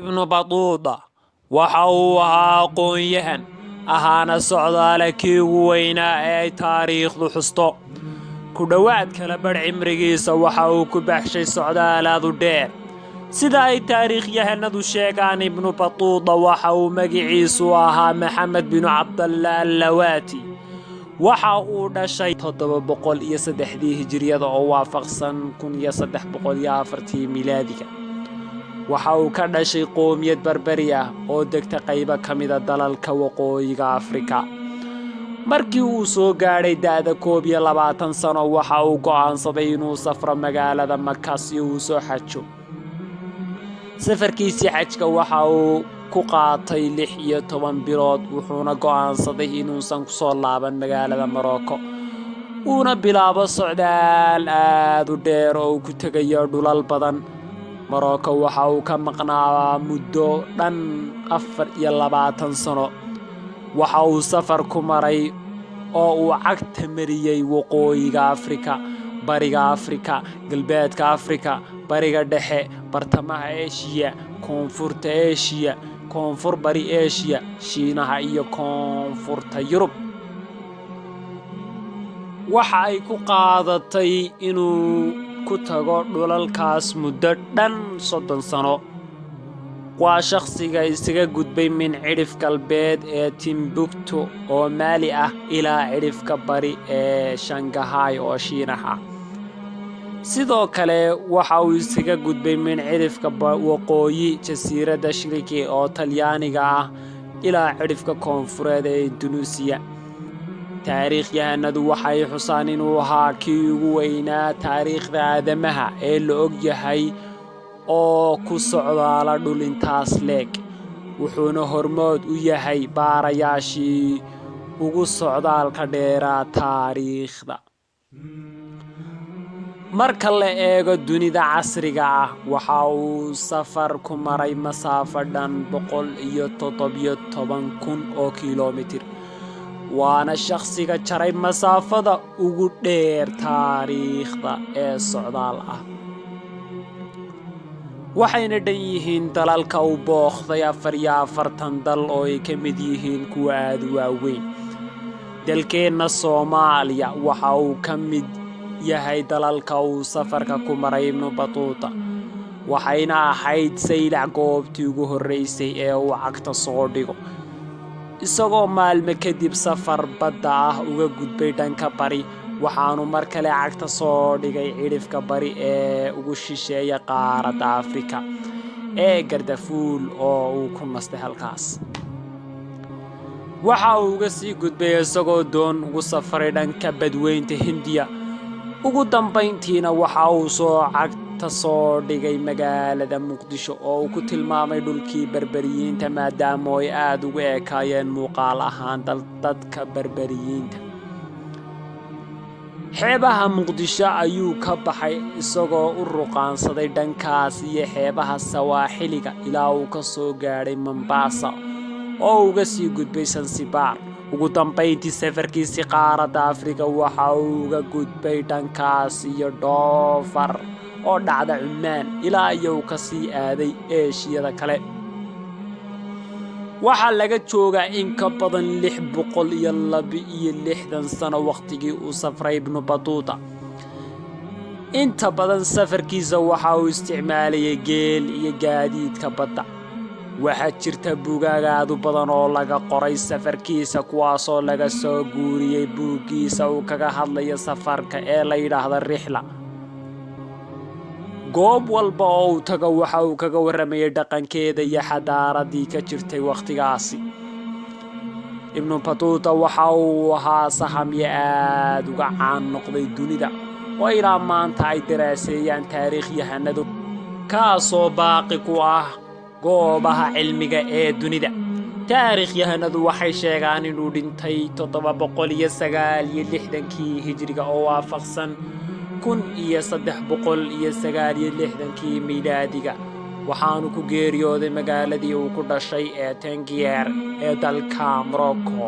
Ibnu Batuuta waxa uu ahaa aqoon-yahan, ahaana socdaale kii ugu weynaa ee ay taariikhdu xusto. Ku dhowaad kala badh cimrigiisa waxa uu ku baxshay socdaal aad u dheer. Sida ay taariikhyahanadu sheegaan, Ibnu Batuuta waxa uu magaciisu ahaa Maxamed binu Cabdalla Allawaati. Waxa uu dhashay 703-dii Hijriyada oo waafaqsan 1304-tii Miilaadiga. Waxa uu ka dhashay qoomiyad Barbari ah oo degta qaybo ka mida dalalka Waqooyiga Afrika. Markii uu soo gaadhay da'da 21 sano, waxa uu go'aansaday inuu safro magaalada Maka si uu soo xajo. Safarkiisii xajka waxa uu ku qaatay 16 bilood, wuxuuna go'aansaday inuusan kusoo laaban magaalada Morocco, uuna bilaabo socdaal aad u dheer oo uu ku tegayo dhulal badan. Morocco waxa uu ka maqnaa muddo dhan 24 sano. Waxa uu safar ku maray oo uu cagta mariyey Waqooyiga Afrika, Bariga Afrika, Galbeedka Afrika, Bariga Dhexe, Bartamaha Eeshiya, Koonfurta Eeshiya, Koonfur Bari Eeshiya, Shiinaha iyo Koonfurta Yurub. Waxa ay ku qaadatay inuu ku tago dhulalkaas muddo dhan 30 sano. Waa shakhsiga isaga gudbay min cidhif galbeed ee Timbuktu oo Maali ah ilaa cidhifka bari ee Shangahay oo Shiinaha ah. Sidoo kale waxa uu isaga gudbay min cidhifka waqooyi jasiiradda Sicily oo Talyaaniga ah ilaa cidhifka koonfureed ee Indunuusiya. Taariikhyahanadu waxay xusaan inuu ahaa kii ugu weynaa taariikhda aadamaha ee la og yahay oo ku socdaala dhul intaas le'eg, wuxuuna hormood u yahay baarayaashii ugu socdaalka dheeraa taariikhda. Marka la eego dunida casriga ah, waxa uu safar ku maray masaafo dhan 117,000 oo kiiloomitir, waana shakhsiga jaray masaafada ugu dheer taariikhda ee socdaal ah. Waxayna dhan yihiin dalalka uu booqday 44 dal oo ay ka mid yihiin kuwa aad u waaweyn. Dalkeenna Soomaaliya waxa uu ka mid yahay dalalka uu safarka ku maray Ibnu Batuuta, waxayna ahayd Saylac goobtii ugu horreysay ee uu cagta soo dhigo, isagoo maalmo kadib safar badda ah uga gudbay dhanka bari. Waxaanu mar kale cagta soo dhigay cidhifka bari ee ugu shisheeya qaaradda Afrika ee Gardafuul oo uu ku nastay halkaas. Waxa uu uga sii gudbay isagoo doon ugu safray dhanka Badweynta Hindiya. Ugu dambayntiina waxa uu soo cagta soo dhigay magaalada Muqdisho oo uu ku tilmaamay dhulkii Berberiyiinta, maadaama ay aad ugu ekaayeen muuqaal ahaan dadka Berberiyiinta. Xeebaha Muqdisho ayuu ka baxay isagoo u ruqaansaday dhankaas iyo xeebaha Sawaaxiliga ilaa uu ka soo gaadhay Mombasa oo uga sii gudbay Sansibaar. Ugu dambayntii safarkiisii qaaradda Afrika waxa uu uga gudbay dhankaas iyo Dhoofar oo dhacda Cumaan ilaa iyo uu ka sii aaday Eeshiyada kale. Waxaa laga joogaa in ka badan 662 sano wakhtigii uu safray Ibnu Batuuta. Inta badan safarkiisa waxa uu isticmaalayay geel iyo gaadiidka badda. Waxaa jirta buugaag aad u badan oo laga qoray safarkiisa, kuwaasoo laga soo guuriyey buuggiisa uu kaga hadlayo safarka ee la yidhaahdo Rixla. Goob walba oo uu tago waxa uu kaga warramayay dhaqankeeda iyo xadaaradii ka jirtay wakhtigaasi. Ibnu Batuuta waxa uu ahaa sahamye aad uga caan noqday dunida oo ilaa maanta ay daraaseeyaan taariikhyahanadu, kaasoo baaqi ku ah goobaha cilmiga ee dunida. Taariikhyahanadu waxay sheegaan inuu dhintay 769-kii Hijriga oo waafaqsan 1369-kii Miilaadiga, waxaanu ku geeriyooday magaaladii uu ku dhashay ee Tangier ee dalka Morocco.